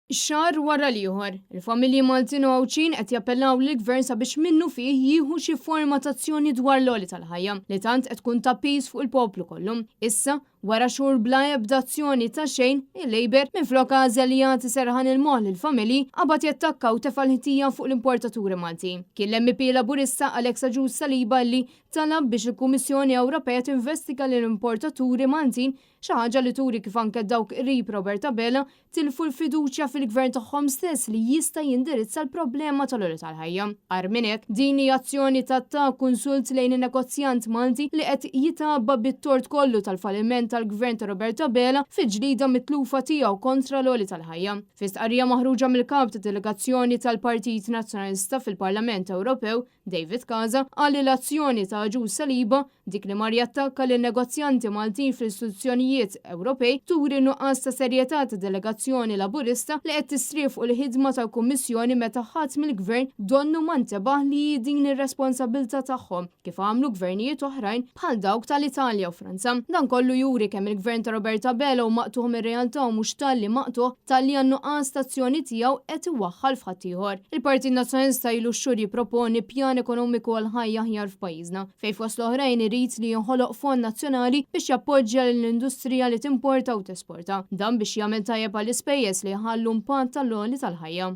Xahar wara l-ieħor, il-familji Maltin u Għawdxin qed jappellaw lill-Gvern sabiex minnufih jieħu xi forma ta' azzjoni dwar l-għoli tal-ħajja li tant qed tkun ta' piż fuq il-poplu kollu. Issa, wara xhur bla ebda azzjoni ta' xejn, il-Labour, minflok għażel li jagħti serħan il-moħħ lill-familji, qabad jattakka u tefa' l-ħtija fuq l-importaturi Maltin. Kien l-MEP Laburista Alex Agius Saliba li talab biex il-Kummissjoni Ewropea tinvestiga lill-importaturi Maltin Xi ħaġa li turi kif anke dawk qrib Robert Abela tilfu l-fiduċja fil-Gvern tagħhom stess li jista' jindirizza l-problema tal-għoli tal-ħajja. Agħar minn hekk, din hi azzjoni ta' ta' kunsult lejn in-negozjant Malti li qed jitgħabba bit-tort kollu tal-falliment tal-Gvern ta' Robert Abela fil-ġlieda mitlufa tiegħu kontra l-għoli tal-ħajja. Fi stqarrija maħruġa mill-Kap tad-Delegazzjoni tal-Partit Nazzjonalista fil-Parlament Ewropew, David Casa qal li l-azzjoni ta' Agius Saliba, dik li mar jattakka lin-negozjanti Maltin fl-istituzzjonijiet Ewropej, turi n-nuqqas ta' serjetà tad-delegazzjoni Laburista li qed tistrieħ fuq il-ħidma tal-Kummissjoni meta ħadd mill-Gvern donnu ma ntebaħ li hi din ir-responsabbiltà tagħhom kif għamlu gvernijiet oħrajn bħal dawk tal-Italja u Franza. Dan kollu juri kemm il-Gvern ta' Robert Abela hu maqtugħ mir-realtà u mhux talli maqtugħ, talli għan-nuqqas ta' azzjoni tiegħu qed iwaħħal f'ħaddieħor. Il-Partit Nazzjonalista ilu x-xhur jipproponi pjan ekonomiku għal ħajja aħjar f'pajjiżna, fejn fost l-oħrajn irid li jinħoloq fond nazzjonali biex jappoġġja lill-industrija li timporta u tesporta. Dan biex jagħmel tajjeb għall-ispejjeż li jħallu impatt tal-għoli tal-ħajja.